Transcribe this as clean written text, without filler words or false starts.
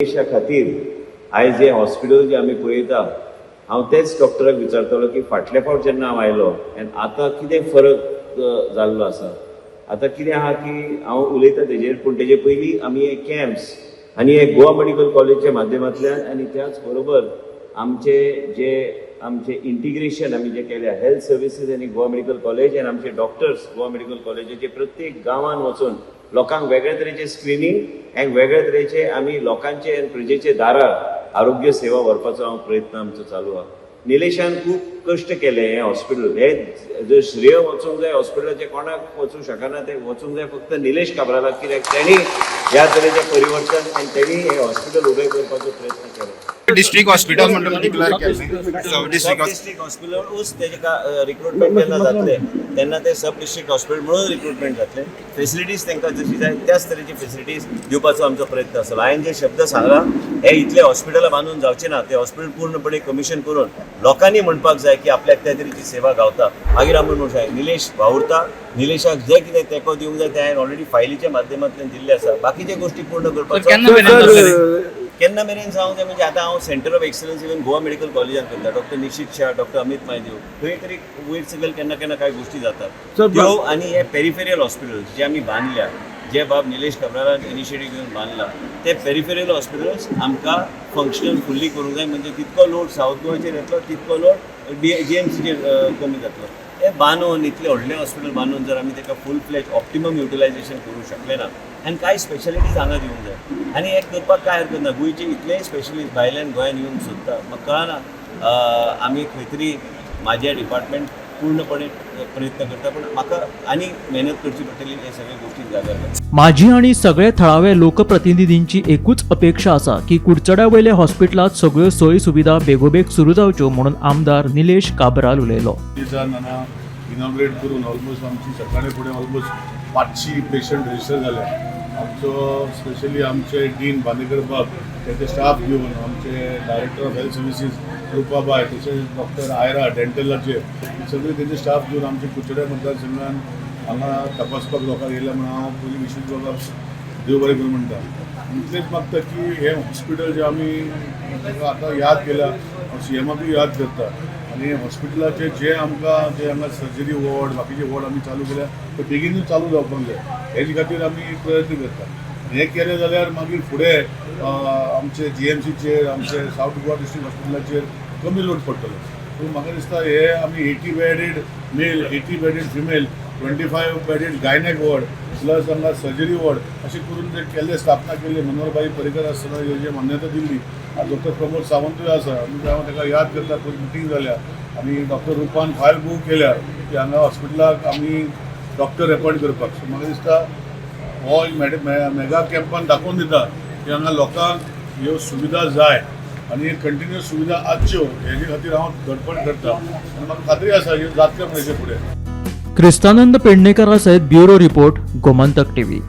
देशा खातीर आयज हें हॉस्पिटल जें आमी पळयता, हांव तेच डॉक्टराक विचारतालो की फाटले फावट जेन्ना हांव आयलो आनी आतां कितें फरक जाल्लो आसा. आतां कितें आहा की हांव उलयतां तेजेर, पूण तेजे पयलीं आमी हे कॅम्प्स आनी हे गोवा मेडिकल कॉलेजच्या माध्यमांतल्यान आनी त्याच बरोबर आमचे जे आमचे इंटिग्रेशन आमी जे केल्या हेल्थ सर्विसीस आनी गोवा मेडिकल कॉलेज आनी आमचे डॉक्टर्स गोवा मेडिकल कॉलेजाचे प्रत्येक गांवान वचून लोकांक वेगळे तरेचे स्क्रिनींग आनी वेगळे तरेचे आमी लोकांचे आनी प्रजेचे दारार आरोग्य सेवा व्हरपाचो हांव प्रयत्न आमचो चालू आहा. निलेशान खूब कश्ट केले. हें हॉस्पिटल हे जर श्रेय वचूंक जाय हॉस्पिटलाचें कोणाक वचूंक शकना, तें वचूंक जाय फक्त निलेश काब्रालाक, कित्याक तेणी ह्या तरेचें परिवर्तन आनी तेणी हें हॉस्पिटल उबें करपाचो प्रयत्न केलो. डिस्ट्रिक्ट हॉस्पिटल म्हणून डिक्लेअर केलें, सब डिस्ट्रिक्ट. डिस्ट्रिक्ट हॉस्पिटलूच तेजे रिक्रुटमेंट जेन्ना जातले तेन्ना ते सब डिस्ट्रिक्ट हॉस्पिटल म्हणून रिक्रुटमेंट जातले. फेसिलिटीज तांकां जशी जाय त्याच तरेची फेसिलिटीज दिवपाचो आमचो प्रयत्न आसतलो. हांवें जे शब्द सांगला, हे इतले हॉस्पिटलां बांदून जावचे ना. ते हॉस्पिटल पूर्णपणे कमिशन करून लोकांनी म्हणपाक जाय की आपल्याक त्या तरेची सेवा गावता, मागीर आमी म्हणूंक शकता. निलेश वावुरता. निलेशाक जे कितें तेंको दिवंक जाय ते हांवें ऑलरेडी फायलीच्या माध्यमांतल्यान दिल्ले आसा. बाकीचे गोश्टी पूर्ण करपाचो केन्ना मेरेन जातलें? केन्ना मेरेन जावंक जाय म्हणजे आतां हांव centre of excellence even Goa medical कॉलेजान करता. डॉक्टर निशीत शाह, डॉक्टर अमित मायदेव, खंय तरी वयर सकयल केन्ना केन्ना कांय गोश्टी जातात त्यो. आनी हे पेरिफेरियल हॉस्पिटल्स जे आमी बांदल्या, जे बाब निलेश काब्रालान इनिशिएटीव घेवन बांदला, ते पेरिफेरियल हॉस्पिटल्स आमकां फंक्शनल फुल्ली करूंक जाय. म्हणजे तितको लोड सावथ गोवाचेर येतलो, तितको लोड जीएमसीचेर कमी जातलो. हे बांदून, इतले व्हडलें हॉस्पिटल बांदून जर आमी ताका फूल फ्लॅज ऑप्टिमम युटिलायझेशन करूंक शकले ना आनी कांय स्पेशलिटीज हांगा दिवंक जाय आनी हें करपाक कांय हरकत ना. गोंयचे इतलेय स्पेशलिस्ट भायल्यान गोंयान येवंक सोदता. म्हाका कळना, आमी खंय तरी म्हाजें डिपार्टमेंट पूर्णपणे प्रयत्न करता, पूण म्हाका आनी मेहनत करची पडटली हे सगळे गोश्टी जाग्यार घालपाक. माझी आणि सगळे थळावे लोकप्रतिनिधींची एकूच अपेक्षा आसा की कुडचड्या वयल्या हॉस्पिटलांत सगळ्यो सोयी सुविधा बेगोबेग सुरू जावच्यो म्हणून आमदार निलेश काब्राल उलयलो. दिसान हांगा इनॉग्रेट करून ऑलमोस्ट आमची सकाळी फुडें ऑलमोस्ट 500 पेशंट रजिस्टर जाले. आमचो स्पेशली आमचे डीन बांदेकर बाब तेचे स्टाफ घेवन, आमचे डायरेक्टर ऑफ हेल्थ सर्विसीस रुपाबाय, तशेंच डॉक्टर आयरा डेंटलाचे, सगळे तेंचे स्टाफ घेवन आमचे कुडचड्या मतदारसंघान हांगा तपासपाक लोकांक येयल्या म्हणून हांव पयलीं विश्वजीत बाबाक देव बरें करूं म्हणटा. इतलेंच मागता की हें हॉस्पिटल जें आमी ताका आतां याद केल्या, हांव सीएमाकूय याद करता आनी हॉस्पिटलाचे जे आमकां जे हांगा सर्जरी वॉर्ड, बाकीचे वॉर्ड आमी चालू केल्या, ते बेगीनूच चालू जावपाक जाय. हेजे खातीर आमी प्रयत्न करता. हें केलें जाल्यार मागीर फुडें आमचे जीएमसीचेर, आमचे सावथ गोवा डिस्ट्रिक्ट हॉस्पिटलाचेर कमी लोड पडटलो. पूण म्हाका दिसता हे आमी 80 bedded male, 80 bedded female, 25 bedded gynaec ward, plus हांगा सर्जरी वॉर्ड अशें करून जे केल्ले, स्थापना केल्ली, मनोहरभाई पर्रीकर आसतना हे जे मान्यता दिल्ली, आज डॉक्टर प्रमोद सावंतूय आसा, आमी हांव ताका याद करता. पयर मिटींग जाल्या आनी डॉक्टर रुपान फायल मूव केल्या की हांगा हॉस्पिटलाक आमी डॉक्टर एपॉयंट करपाक. सो म्हाका दिसता हो एक मेगा कॅम्पान दाखोवन दिता की हांगा लोकांक ह्यो सुविधा जाय आनी कंटिन्युअस सुविधा आसच्यो हेजे खातीर हांव धडपड करता आनी म्हाका खात्री आसा ह्यो जातल्यो म्हणून हेजे फुडें. क्रिस्तानंद पेडणेकरा सयत ब्युरो रिपोर्ट, गोमंतक टीव्ही.